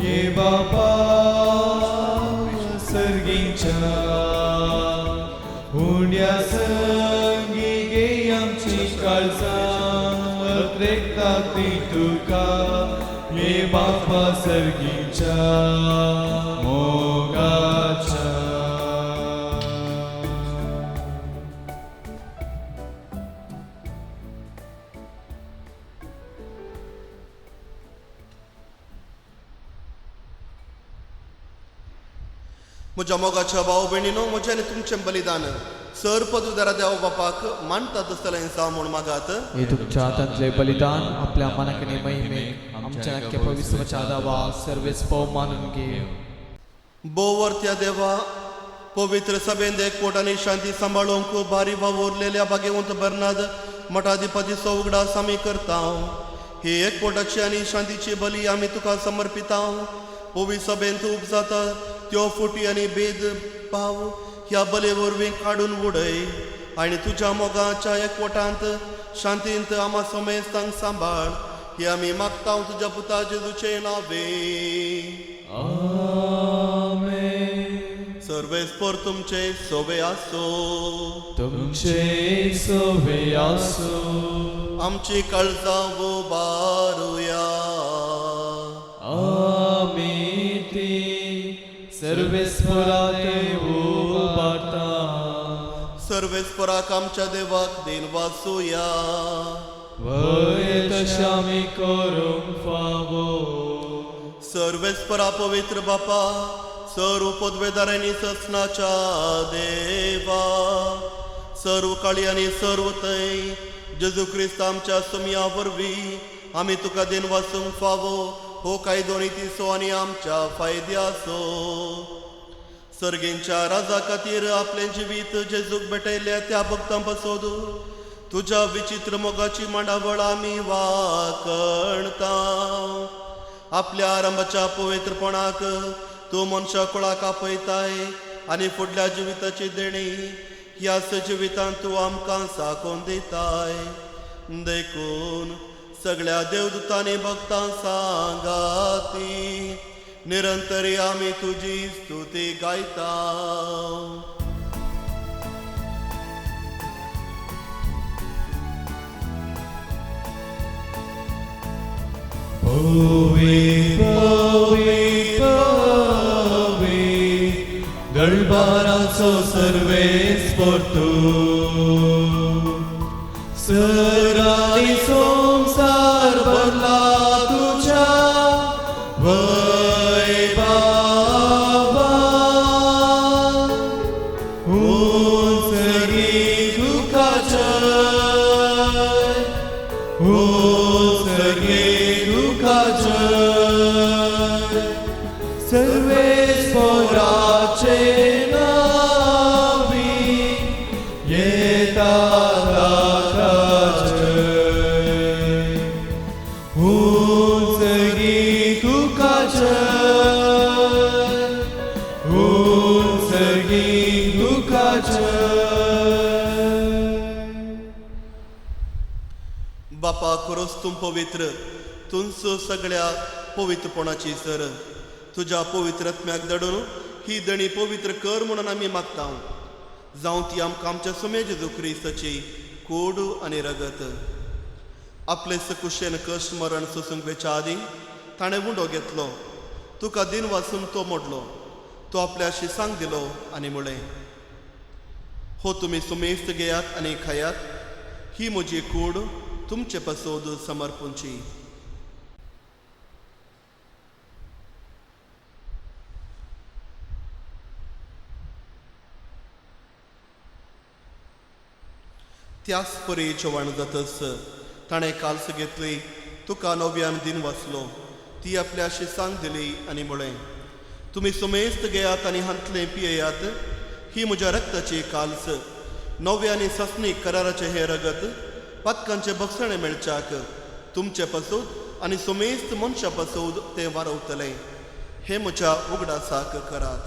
ये बापा सर्गींच्या. उंड्या संगी गे आमची काळजां अत्रेकता ती तुका ये बापा सर्गींच्या मोगाच्या. म्हज्या मोगाच्या भाव भयणीनो, म्हजें आनी तुमचें बलिदान सर पदवीदारा देवा बापाक मानता तसलें जावं म्हूण मागात. हे तुमच्या हातांतले बलिदान आपल्या मनाकने महिमेक आमच्या नक्की पवित्रच्या दावा सर्वेच पव मानून घे. बोवर्त्या देवा, पवित्र सभेंत एकवट आनी शांती सांबाळूंक भारी वावुरलेल्या भाग्यवंत बर्नाद मठाधिपतीचो उगडास आमी करता. ही एकवटाची आनी शांतीची बली आमी तुका समर्पिता. पवित्र सभेंत उपजाता त्यो फुटी आनी भेद भाव ह्या बले वरवीं काडून उडय आनी तुज्या मोगाच्या एकवटांत शांतींत आमा समेस्तांक सांबाळ. ही आमी मागता तुज्या पुता जेजूचे नावे. आमेन. सर्वेस्पर तुमचे सोवे आसो, तुमचे सोवे आसो. आमची काळजां उबारुया. आमी ती सर्वेस्पराते उबारता. सर्वेस्पराक आमच्या देवाक देन वाचुया. वय तशें आमी करूंक फावो. सर्वेस्परा पवित्र बापा, सर्व पदवेदारांनी ससनाच्या देवा, सर्व काळी आनी सर्व थंय जेजू क्रिस्त आमच्या सुमया वरवीं आमी तुका देन वाचूंक फावो हो कायदो नितीचो आनी आमच्या फायद्याचो. सर्गेंच्या राजा खातीर आपलें जिवीत जेजूक भेटयल्या त्या भक्तां पासत तुज्या विचित्र मोगाची मांडावळ आमी वाकणता. आपल्या आरंभाच्या पवित्रपणाक तूं मनशा कुळाक आपयताय आनी फुडल्या जिविताची देणी ह्याच जिवितांत तूं आमकां साकोवन दिताय. देखून सगळ्या देवदूतांनी भक्तां सांगाती निरंतरी आमी तुजी स्तुती गायता. पवी पवी पवी गळबाराचो सर्वेस्पर तूं, सरांनी संवसार भरला तुज्या वैभवान. उंचगी तुका जय, उंचगी तुका जय, सर्वेस्पराचे नावी येता ताका जय. उंचगी तुका जय, उंचगी तुका जय. बापा खरोच तूं पवित्र, तूंच सगळ्या पवित्रपणाची सर. तुज्या पवित्र आत्म्याक धाडून ही दणी पवित्र कर म्हणून आमी मागता. जावं ती आमकां आमच्या सुमे जेजू क्रिस्ताची कोड आनी रगत. आपले सकुशेन कश्ट मरण सोसूंक वेच्या आदीं ताणें उंडो घेतलो, तुका दिन वाचून तो मोडलो, तो आपल्या शिसांक दिलो आनी म्हळें, हो तुमी सुमेस्त घेयात आनी खायात, ही म्हजी कूड तुमचे पासत समर्पूंची. त्याच परी जेवण जातच ताणें काल्स घेतली, तुका नव्यान दिन वाचलो, ती आपल्या शिसांक दिली आनी म्हळें, तुमी सुमेस्त घेयात आनी हांतलें पियेयात, ही म्हज्या रक्ताची काल्स, नव्या आनी सासणीक कराराचें हें रगत पातकांचें बक्षणें मेळच्याक तुमचे पासत आनी सुमेस्त मनशां पासत तें वारवतलें. हें म्हज्या उगडासाक करात.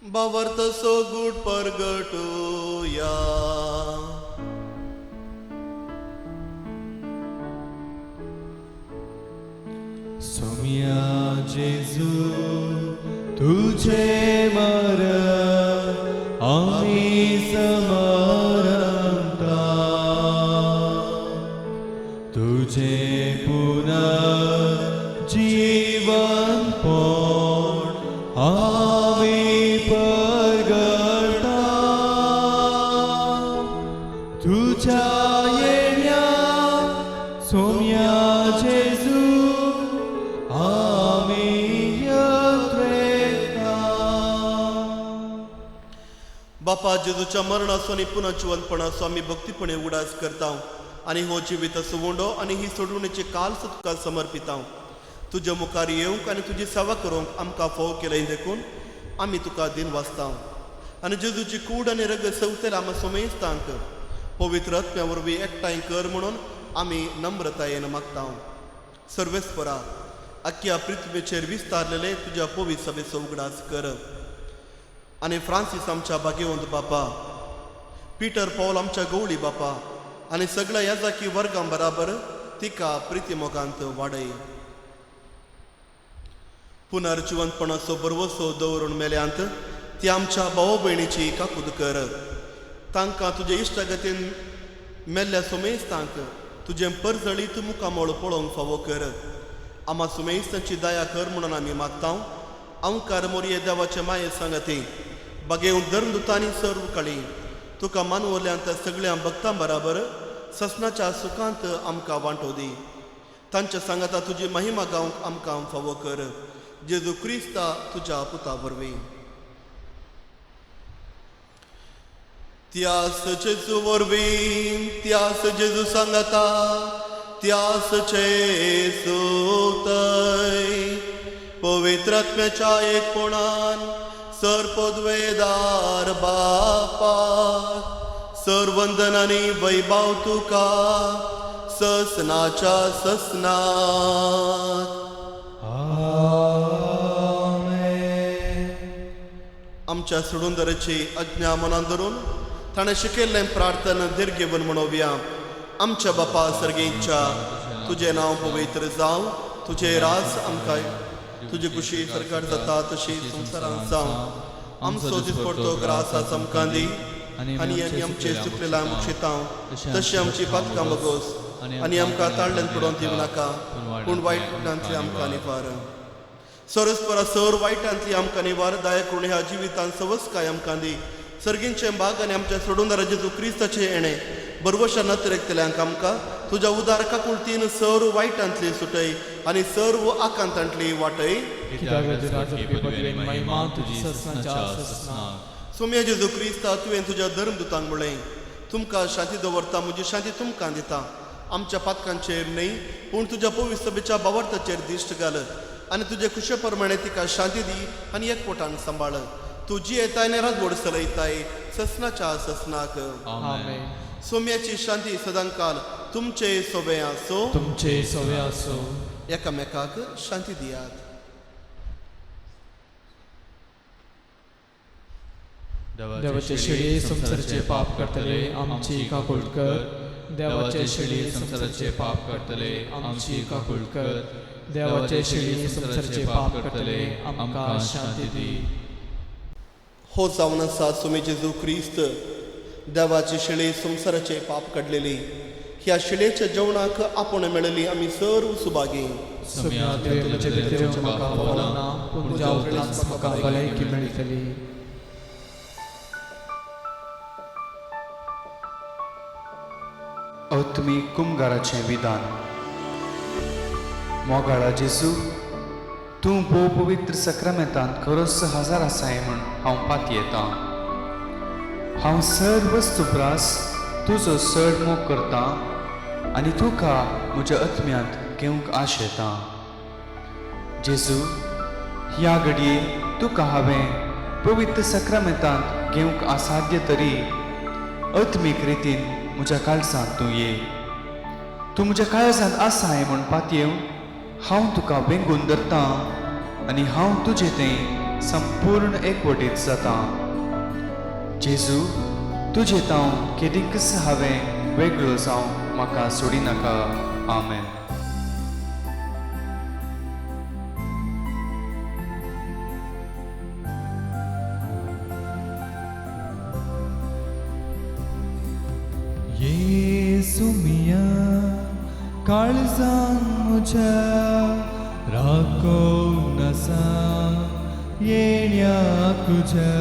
बावर्त सो गुड परगटूया. सोम्या जेजू तुझे मर आमी समरता, तुझे पुनर्जीवन पण आमी परगटा, तुझ्या येण्या सोम्या जेजू आमी यत्रेता. बापा जेजूच्या मरणाचो आनी पुनर्जिवंतपणाचो आमी भक्तीपणे उगडास करता आनी हो जिविताचो उंडो आनी ही सोडवणेची काल्स तुका समर्पिता. तुज्या मुखार येवंक आनी तुजी सेवा करूंक आमकां फोव केलें देखून आमी तुका दिन वाचता आनी जेजूची कूड आनी रगत सवतल्या आमकां सोमेस्तांक पवित्र आत्म्या वरवीं एकठांय कर म्हणून आमी नम्रतायेन मागता. सर्वेस्परा आख्या पृथ्वीचेर विस्तारलेले तुज्या पवित्र सभेचो उगडास कर आनी फ्रांसीस आमच्या भाग्यवंत बापा, पीटर पॉल आमच्या गवळी बापा आनी सगळ्या याजाकी वर्गां बराबर तिका प्रितीमोगांत वाडय. पुनर्जिवंतपणाचो भरवसो दवरून मेल्यांत ती आमच्या भाव भयणीची काकूद कर. तांकां तुजे इश्टागतीन मेल्ल्या सुमेस्तांक तुजें परजळीत मुखामळ पळोवंक फावो कर. आमा सुमेस्तांची दया कर म्हणून आमी मागता. अंकार मोरये देवाचे माये सांगती बागेवन धर्मदुतांनी सर्व काळी तुका मानवल्यांत सगळ्या भक्तां बराबर ससनाच्या सुखांत आमकां वांटो दी. तांच्या सांगाता तुजी महिमा गावंक आमकां फावो कर. जेजू क्रिस्ता तुज्या पुता वरवीं. त्यास जेजू वरवीं, त्यास जेजू सांगाता, त्यास जेजू तय पवित्र आत्म्याच्या एकपणान सर पदवेदार बापा सर वंदन आनी वैभव तुका ससनाच्या ससनात. आमेन. आमच्या सोडूनदाराची आज्ञा मनान धरून ताणें शिकयल्लें प्रार्थना दीर्घेवन म्हणोवया. आमच्या बापा सर्गेच्या, तुजें नांव पवित्र जावं, तुजें राज आमकां, तुजी खुशी सरकार जाता तशी संवसारांत जावं. आमचो दिसपडतो ग्रास आज आमकां दी आनी आमी आमचे चुकलेल्या मुक्षितांव तशी आमची पातकां बगोस आनी आमकां ताळल्यान पडोवन दिवं नाका, पूण वायटांतली आमकां निवार. सरस्परा सर वायटांतली आमकां निवार. दया करून ह्या जिवितांत सवस्काय आमकां दी. सर्गींचे भाग आनी आमच्या सोडूनदारा जेजू क्रिस्ताचें येणें बरवशा नतरेकतल्यांक आमकां तुज्या उदार काकुळतीन सर्व वायटांतली सुटय आनी सर्व आकांतांतली वाटय. सोम्या जेजू क्रिस्ता, तुवें तुज्या धर्मदुतांक म्हणलें, तुमकां शांती दवरता, म्हजी शांती तुमकां दिता. आमच्या पातकांचेर न्हय पूण तुज्या पवित्र सभेच्या बावर्ताचेर दिश्ट घाल आनी तुजे खुशे प्रमाणे तिका शांती दी आनी एकवटान सांबाळ. तूं जियेताय आनी राजवड चलयताय ससनाच्या ससनाक. आमेन. सोम्याची शांती सदांकाल तुमचे सोबे आसो. तुमचे सोबे आसो. एकामेकाक शांती दियात. देवाचे शिडी संवसाराचे पाप करतले आमची काकूळ कर. देवाचे शिडी संवसाराचे पाप करतले आमची काकूळ कर. देवाचे शिडी संवसाराचे पाप करतले आमकां शांती दी. हो जावन आसा सुमी जेजू क्रिस्त देवाची शिळे संवसाराचे पाप काडलेली. ह्या शिळेच्या जेवणाक आपूण मेळली आमी सर्व सुभागी. सोम्या तुवें म्हजे भितर येवंक म्हाका फावना, पूण तुज्या उपरांत म्हाका भलायकी मेळटली. आत्मीक कुमगाराचें विधान. मोगाळा जेजू, तूं भोव पवित्र सक्रामेंतांत खरोच हजार आसाय म्हूण हांव पातयेतां. हांव सर्व वस्तू प्रास तुजो चड मोग करतां आनी तुका म्हज्या आत्म्यांत घेवंक आशेतां. जेजू, ह्या घडये तुका हांवें पवित्र सक्रामेंतांत घेवंक असाध्य तरी आत्मीक रितीन म्हज्या काळजांत तूं ये. तूं म्हज्या काळजांत आसाय म्हूण पातयेवन हांव तुका वेंगून धरतां आनी हांव तुजें तें संपूर्ण एकवटीत जातां. जेजू, तुजें तांव केदींकच हांवें वेगळो जावं म्हाका सोडिनाका. आमेन. येसू मिया काळजान म्हज्या राखोवन आसा येण्या तुज्या.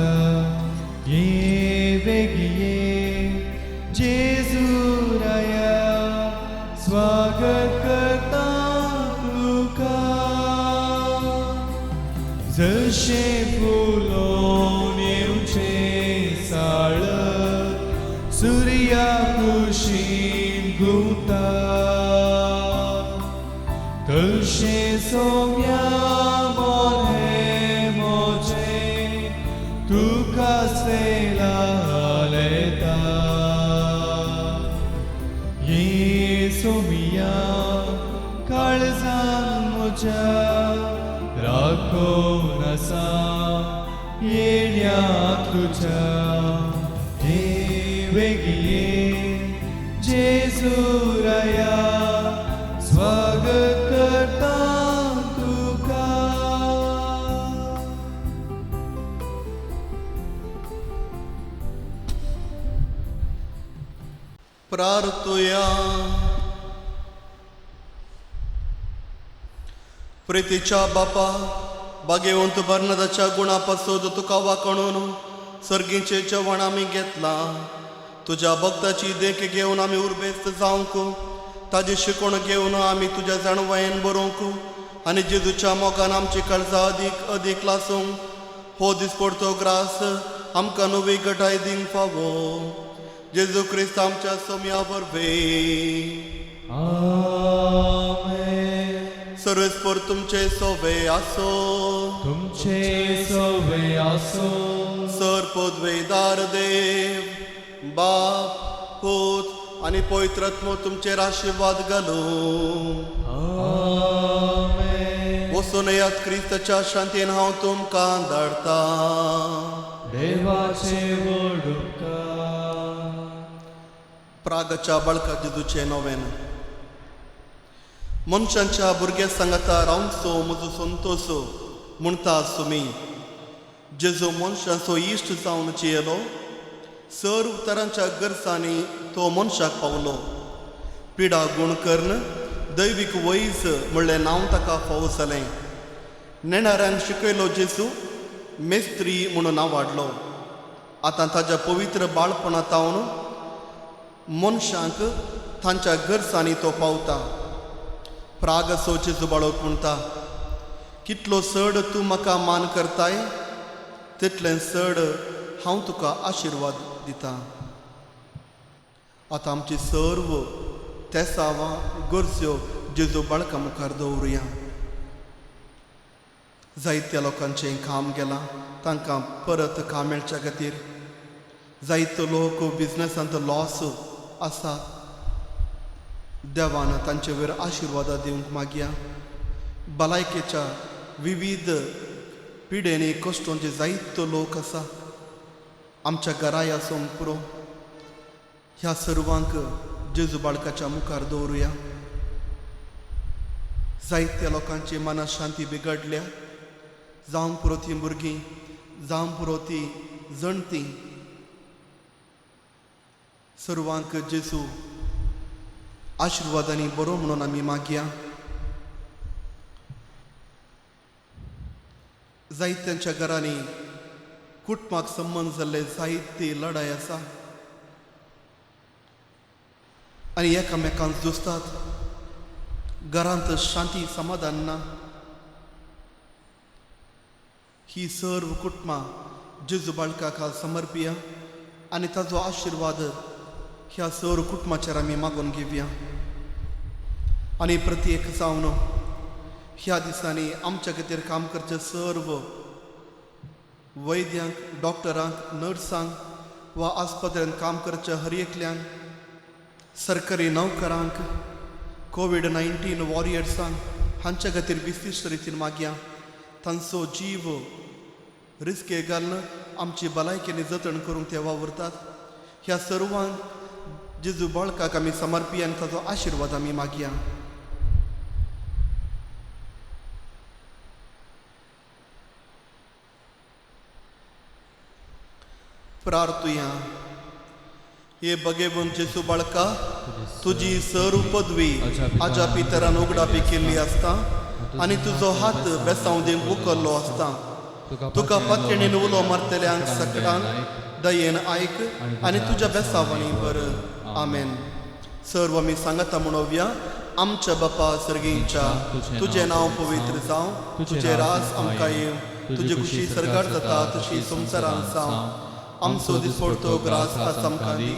ये वेगी ये जेजू राया, स्वागत करता तुका. जशें फुलोन येवचें साळ सुर्या कुशीन घुंवता, तशें सोम्या मोने म्हजें तुका सेलालेता. ये सोमिया काळजान म्हज्या राखोवन आसा येण्या तुज्या. हे वेगी ये जेजू राया, स्वागत करता तुका. प्रार्थुया. प्रितीच्या बापा, बागेवंत बर्नदाच्या गुणा पासून तुका वाकणून सर्गीचें जेवण आमी घेतलां. तुज्या भक्ताची देख घेवन आमी उर्बेस्त जावंक, ताजी शिकवण घेवन आमी तुज्या जाणवायेन बरोवंक आनी जेजूच्या मोगान आमची काळजां अदीक अदीक लासूंक हो दिसपडतो ग्रास आमकां नवी घटाय दिवंक फावो. जेजू क्रिस्त आमच्या सोम्या वरवीं. आमेन. सर्वेस्पर तुमचे सोवे आसो. तुमचे सोवे आसो. सर पदवेदार देव बाप पूत आनी पवित्र आत्मो तुमचेर आशिर्वाद घालूं. आमेन. वचून येयात क्रिस्ताच्या शांतीन हांव तुमकां धाडटां. देवाचे व्हड उपकार. प्रागच्या बाळका जेजूचें नवेन. मनशांच्या भुरग्या सांगाता रावचो म्हजो संतोस म्हणटा सुमी. जेजू मनशांचो इश्ट जावन जियेलो. सर्व तरांच्या गरजांनी तो मनशाक पावलो. पिडा गूण करून दैवीक वैज म्हणलें नांव ताका फावो जालें. नेणाऱ्यांक शिकयलो जेजू, मेस्त्री म्हणून नांव वाडलो. आतां ताज्या पवित्र बाळपणा तावन मनशांक तांच्या गरजांनी तो पावता. प्रागसो जेजू बाळोक म्हणटा, कितलो चड तूं म्हाका मान करताय तितलें चड हांव तुका आशिर्वाद दिता. आतां आमची सर्व तेसावां गरज्यो जेजू बाळका मुखार दवरुया. जायत्या लोकांचें काम गेलां, तांकां परत काम मेळच्या खातीर. जायतो लोक बिजनसांत लॉस आसा. देवान तांचे वयर आशिर्वादां दिवंक मागया. भलायकेच्या विविध पिडेनी कश्टोंचे जायतो लोक आसा. आमच्या घराय आसूंक पुरो, ह्या सर्वांक जेजू बाळकाच्या मुखार दवरुया. जायत्या लोकांची मनां शांती बिगडल्या, जावंक पुरो ती भुरगीं, जावंक पुरो ती जणती. सर्वांक जेजू आशिर्वादांनी बरो म्हणून आमी मागया. जायत्यांच्या घरांनी कुटुंबाक संबंद जाल्ले जायती लढाय आसा आनी एकामेकांक झुजतात. घरांत शांती समाधान ना. ही सर्व कुटुंबां जेजू बाळकाक समर्पिया आनी ताजो आशिर्वाद ह्या सर्व कुटुंबाचेर आमी मागून घेवया. आनी प्रत्येक जावन ह्या दिसांनी आमच्या खातीर काम करचे सर्व वैद्यांक, डॉक्टरांक, नर्सांक वा आस्पत्रेंत काम करचे हर एकल्यांक, सरकारी नोकरांक, कोवीड-19 वॉरियर्सांक हांच्या खातीर विशिश्ट रितीन मागया. तांचो जीव रिस्के घालून आमची भलायकेनी जतन करूंक ते वावुरतात. ह्या सर्वांक जेजू बाळकाक आमी समर्पी आनी ताचो आशिर्वाद आमी मागया. प्रार्थुया. हे बगेवन जेजू बाळका, तुजी सर्व पदवी आजा पितरान उगडापी केल्ली आसता आनी तुजो हात बेसांव दिवंक उखल्लो आसता. तुका पातयेणीन उलो मारतल्यांक सकडांक दयेन आयक आनी तुज्या बेसावांनी बर. आमेन. सर्व आमी सांगता म्हणोवया. आमच्या बापा सर्गींच्या, तुजें नांव पवित्र जावं, तुजें रास आमकां येवं, तुजी खुशी सरगार जाता तशी संवसारांत जावं. आमचो दिसपडतो ग्रास आज आमकां दी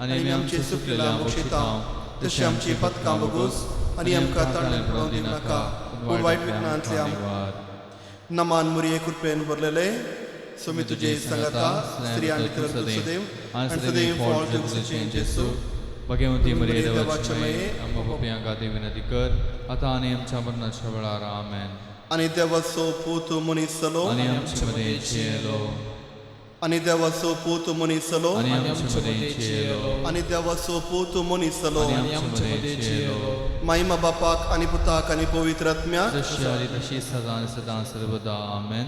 आनी आमी आमची सुकलेल्या बक्षिता तशी आमची पदकां बगूस आनी आमकां ताणें पडोवन दिवनाका, पूण वायट विघ्नांतले आमकां. नमान मुरये कृपेन भरलेले सुमी तुजे सांगता, स्त्रियां भितर तूं सदैव आनी सदैव फळ तुजें जेजू. भगवती मरिये देवाचे माये, आमकां पापयां खातीर विनंती कर, आतां आनी आमच्या मरणाच्या वेळार. आमेन. आनी देवाचो पूत मनीस जालो आनी आमचे मदें जियेलो. आनी देवाचो पूत मनीस जालो आनी आमचे मदें जियेलो. आनी देवाचो पूत मनीस जालो आनी आमचे मदें जियेलो. मायमा बापाक आनी पुताक आनी पवित्र आत्म्याक जशी आली तशी सदां सदां सर्वदा. आमेन.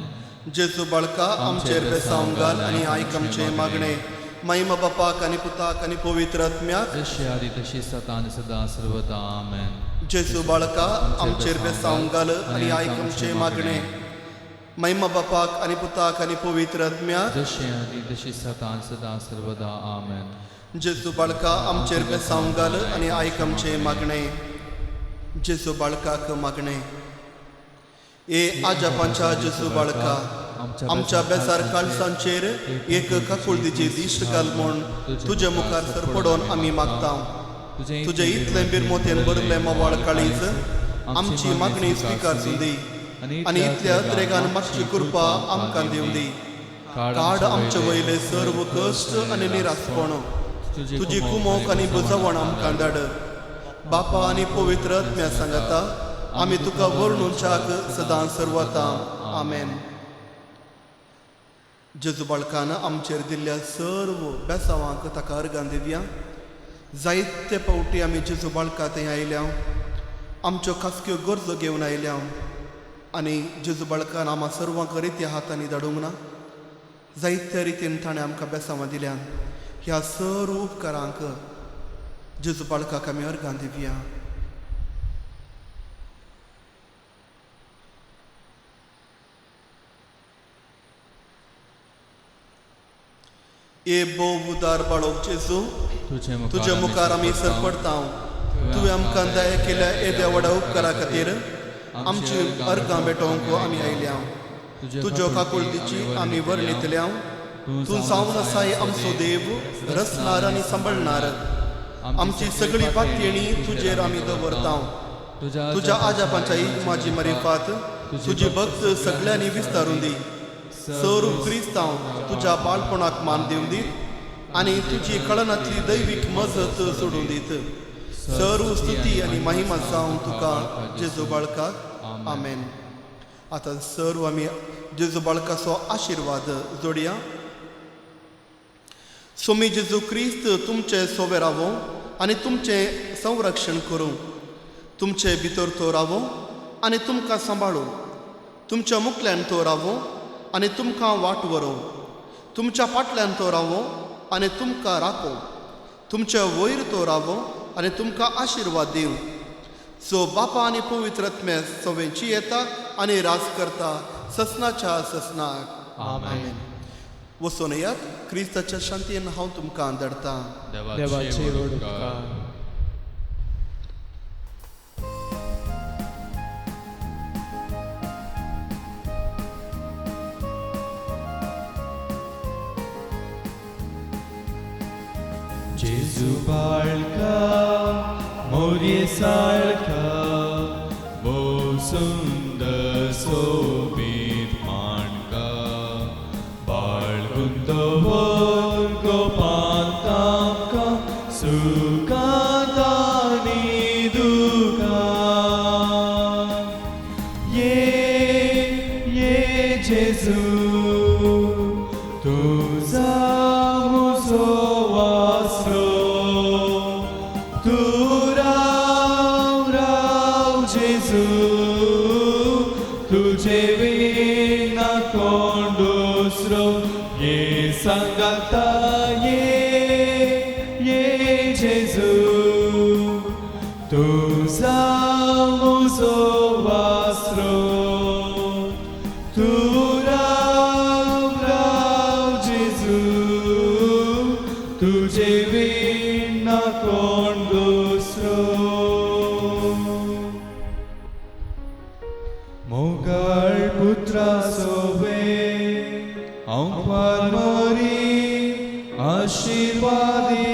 जेजू बाळका आमचेर बेसांव घाल आनी आयक आमचें मागणें. मायमा बापाक आनी पुताक आनी पवित्र आत्म्याक जशी आली तशी सदां सदां सर्वदा. आमेन. जेजू बाळका आमचेर बेसांव घाल आनी आयक आमचें मागणें. महिमा बापाक आनी पुताक आनी पवित्र आत्म्याक जशी आली तशी सदां सदां सर्वदा. आमेन. जेजू बाळका आमचेर बेसांव घाल आनी आयक आमचें मागणें. जेजू बाळकाक मागणें. ए आजापांच्या जेजू बाळका, आमच्या बेसार काळसांचेर एक काकुळतीची दिश्ट घाल म्हूण तुजे मुखार सरपडोवन आमी मागता. तुजें इतलें बिरमोतेन भरलें मवाळ काळीज आमची मागणी स्विकार दी आनी इतल्या अत्रेगान मागची कृपा आमकां दिवं दी. काड आमचे वयले सर्व कश्ट आनी निरासपण, तुजी कुमोक आनी बुजवण आमकां धाड. बापा आनी पवित्र आत्म्या सांगता आमी तुका वर्णुच्याक सदां सर्वता. आमेन. जेजू बाळकान आमचेर दिल्ल्या सर्व बेसावांक ताका अर्गां दिवया. जायते फावटी आमी जेजू बाळका थंय आयल्या, आमच्यो खासक्यो गरजो घेवन आयल्या आनी जेजू बाळकान आमा सर्वांक रित्या हातांनी धाडूंक ना. जायत्या रितीन ताणें आमकां बेसावां दिल्यान. ह्या सर्व उपकारांक जेजू बाळकाक आमी अर्गां दिवया. ए भोव उदार बाळोक जेजू, तुजे मुखार आमी सरपडता. तुवें आमकां दया केल्या येद्या व्हडा उपकारा खातीर आमची अर्गां भेटोवंक आमी आयल्या. तुज्यो काकुळतीची आमी वर्णितल्या. तूं जावन आसाय आमचो देव, रचणार आनी सांबाळणार. आमची सगळी पातयेणी तुजेर आमी दवरता. तुज्या आजापांच्या इगमाजी मरिफात तुजी भक्त सगळ्यांनी विस्तारून दी. सर्व क्रिस्तांव तुज्या बाळपणाक मान दिवन दीत आनी तुजी कळनांतली दैवीक मजत सोडून दीत. सर्व स्तुती आनी महिमा जावं तुका जेजू बाळकाक. आमेन. आतां सर्व आमी जेजू बाळकाचो आशिर्वाद जोडया. सोमी जेजू क्रिस्त तुमचे सोवे रावो आनी तुमचें संरक्षण करूं, तुमचे भितर तो रावो आनी तुमकां सांबाळूं, तुमच्या मुखल्यान तो रावो आनी तुमकां वाट व्हरूं, तुमच्या फाटल्यान तो रावो आनी तुमकां राखो, तुमच्या वयर तो रावो आनी तुमकां आशिर्वाद दिवं. सो बापा आनी पवित्र आत्म्या सवेंची येता आनी राज करता ससनाच्या ससनाक. आमेन. वचून येयात, क्रिस्ताच्या शांतीन हांव तुमकां धाडटा. देवाचे व्हड उपकार. जेजू बाळका मोरये सारका भोव सुंदर सोबीत माणका, बाळगून दवर गोपांत आमकां सुखांत आनी दुखांत. ये ये जेजू तुझा म्हजो आसरो, तूं राव राव जेजू, तुजे विना कोण दुसरो. ये सांगाता ये ये जेजू तुझा म्हजो आसरो, तूं राव राव जेजू, तुजे विना कोण दुसरो. मोगाळ पुत्रा सोवे हांव मरी आशिर्वादी